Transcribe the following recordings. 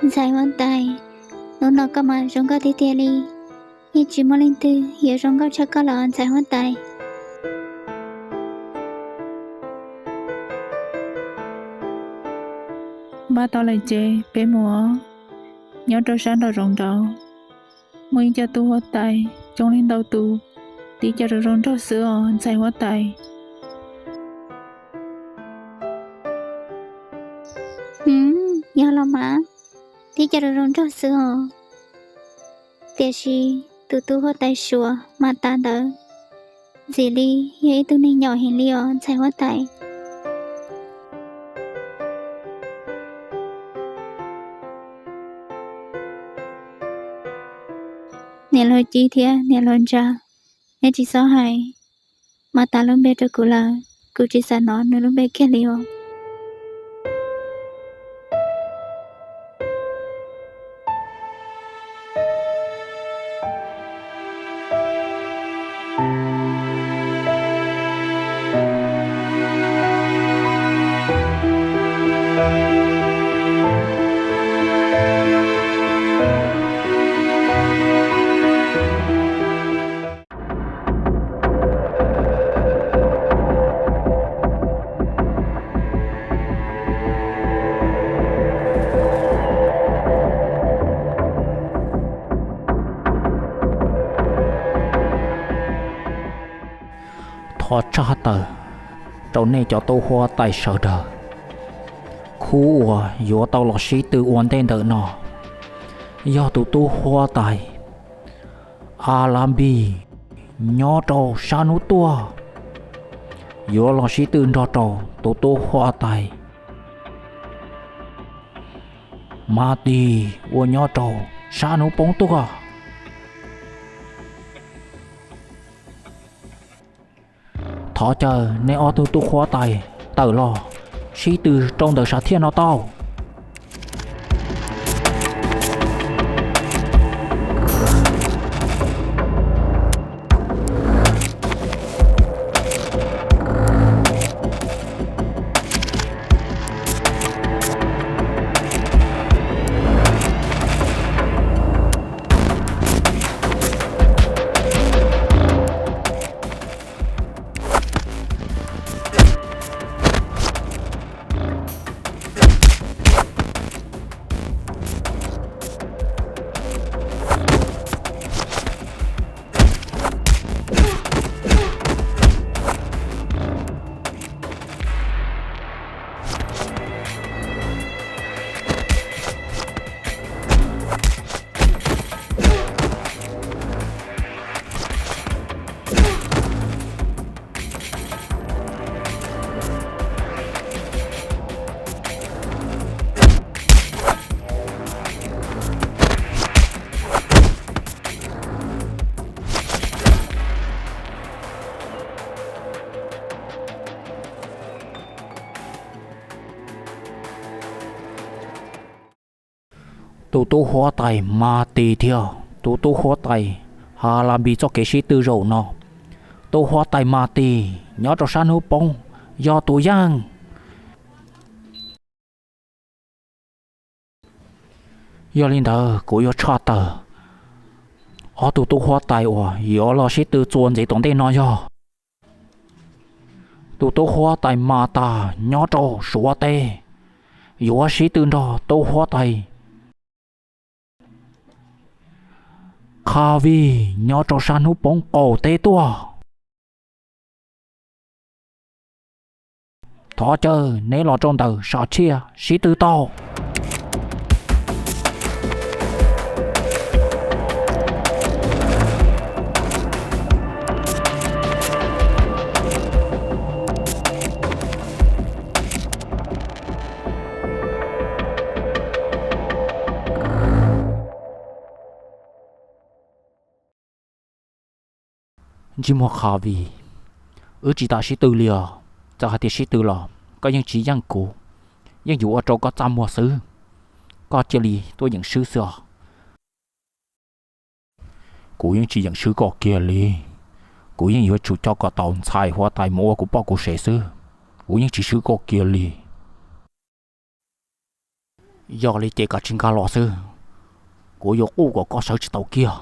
Ntxhais huab tais, hnub no koj mas zoo nkauj tiag tiag li, yeej tsis muaj leej twg yuav zoo nkauj tshaj koj los ntxhais huab tais. Npaj tau lawm ces peb mus. Nyob rau sab nraum zoov nraud muaj ib co tub huab tais coob leej ntau tus, tib co zoo zoo nraug xwb os ntxhais huab tais. Yog los mas, tib co zoo zoo nraug xwb os. Tiam sis tus tub huab tais suav mas tas ntawd, ntxim li yog ib tug neeg nyaum heev li os ntxhais huab tais. Niam laus Cib thiab niam laus Ntsa, neb tsis txhob hais mas tas lub npe rau kuv lawm, kuv tsis xav hnov nws lub npe kiag li os. Thov tshaj tawm rau nej cov tub huab tais sawv daws, khub uas yuav tau los sib tw ua ntej ntawm no yog tus tub huab tais A La Npis nyob rau sab hnub tuaj, yuav los sib tw nrog rau tus tub huab tais Mas Tis uas nyob rau sab hnub poob tuaj. Thov caw nej ob tug tub huab tais tawm los sib tw rau ntawm sam thiaj no tau. Tus tub huab tais Mas Tis thiab tus tub huab tais Has Las Npis txoj kev sib tw zaum no, tub huab tais Mas Tis nyob rau sab hnub poob yog tus yeej. Yog li ntawd kuv yuav tshaj tawm ob tug tub huab tais uas yuav los sib tw txuas ntxiv tom ntej no yog tus tub huab tais Mas Tas nyob rau Suav teb, yuav sib tw nrog tub huab tais Qha Vij nyob rau sab hnub poob qaum teb tuaj. Thov caw neb los rau ntawm sam thiaj sib tw tau. Ntsej muag Qha Vij, wb tsis tas sib tw li os. Txawm hais tias sib tw los koj yeej tsis yeej kuv, yeej yuav ua rau koj txaj muag xwb. Koj cia li tuaj yeem swb xwb os. Kuv yeej tsis yeem swb koj kiag li. Kuv yeej yuav tsum coj kom tau ntxhais huab tais mus ua kuv poj kuv sev xwb. Kuv yeej tsis swb koj kiag li. Yog li ces kav tsij nkag los xwb, kuv yuav quj kom koj sawv tsis tau kiag.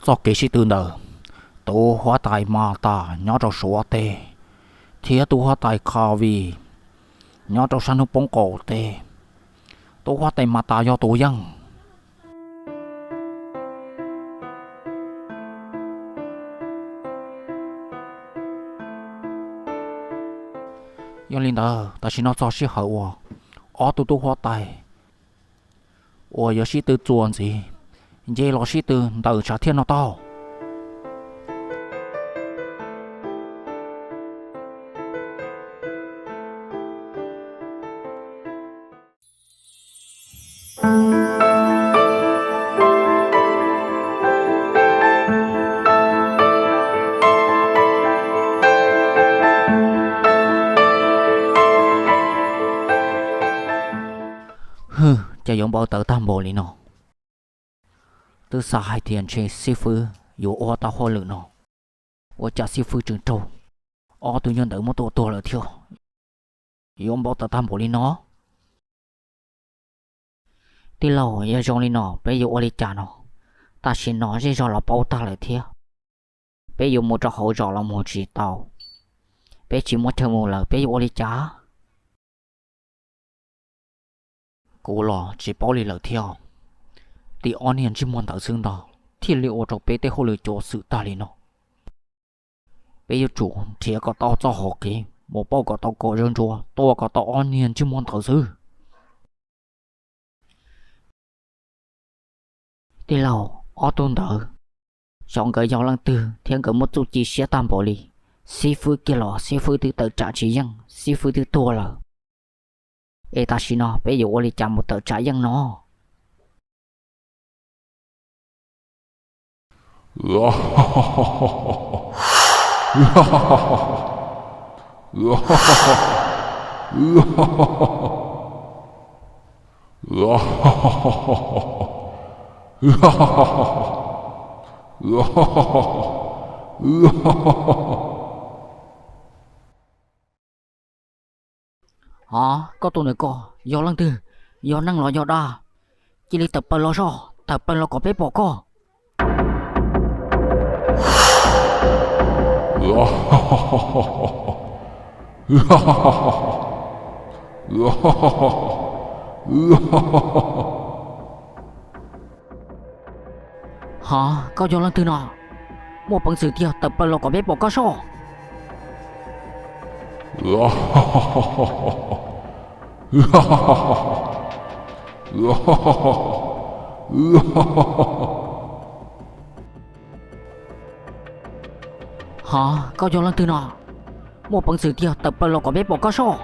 Txoj kev sib tw ntawm tub huab tais Mas Tas nyob rau Suav teb thiab tub huab tais Kha Vis nyob rau sab hnub poob qaum teb, tub huab tais Mas Tas yog tus yeej. Yog li ntawd tam sim no txog sij hawm uas ob tug tub huab tais uas yuav sib tw txuas ntxiv, nce los sib tw ntawm tsam thiaj no tau. Hwj, cas yuav npau taws tag npaum li no. Twb xav hais tias ntshe xib fwb yuav ua tau hauj lwm no, ua cas xib fwb tseem raug ob tug nyuag ntawd muab tua tuag lawm thiab. Yuav npau taws tag npaum li no. Tij laug, yog zoo li no peb yuav ua li cas no? Tam sim no zej zog los paub tag lawm thiab. Peb yuav mus rau hauv zos los mus tsis tau. Peb tsis muaj chaw mus lawm, peb yuav ua li cas? Kuv los tsis paub li lawm thiab. Tim ob niag ntsej muag ntawd xwb ntag thiaj li ua rau peb tej hauj lwm cuav xwm tag li no. Peb yuav tsum nrhiav kom tau txoj hau kev mus pauj kom tau kom zoo ntsuav, tua kom tau ob niag ntsej muag ntawd xwb. Tij laug, ob tug ntawd, xyov nkawd yog leej twg thiab nkawd muaj txuj ci siab tag npaum li. Xib fwb kiag los xib fwb twb tawm tsam tsis yeej, xib fwb twb tuag lawm. Es tam sim no peb yuav ua li cas mus tawm tsam yeej no? Hov, koj tus ntawm ko yog leej twg? Yog neeg los yog dab? Cia li tawm plaws los soj, tawm plaws los kom peb pom koj. Hov, koj yog leej twg no? Muaj peev xwm tiag tawm plaws los kom peb pom koj soj. Hov, koj yog leej twg no? Muaj peev xwm tiag tawm plaws los kom peb pom koj soj.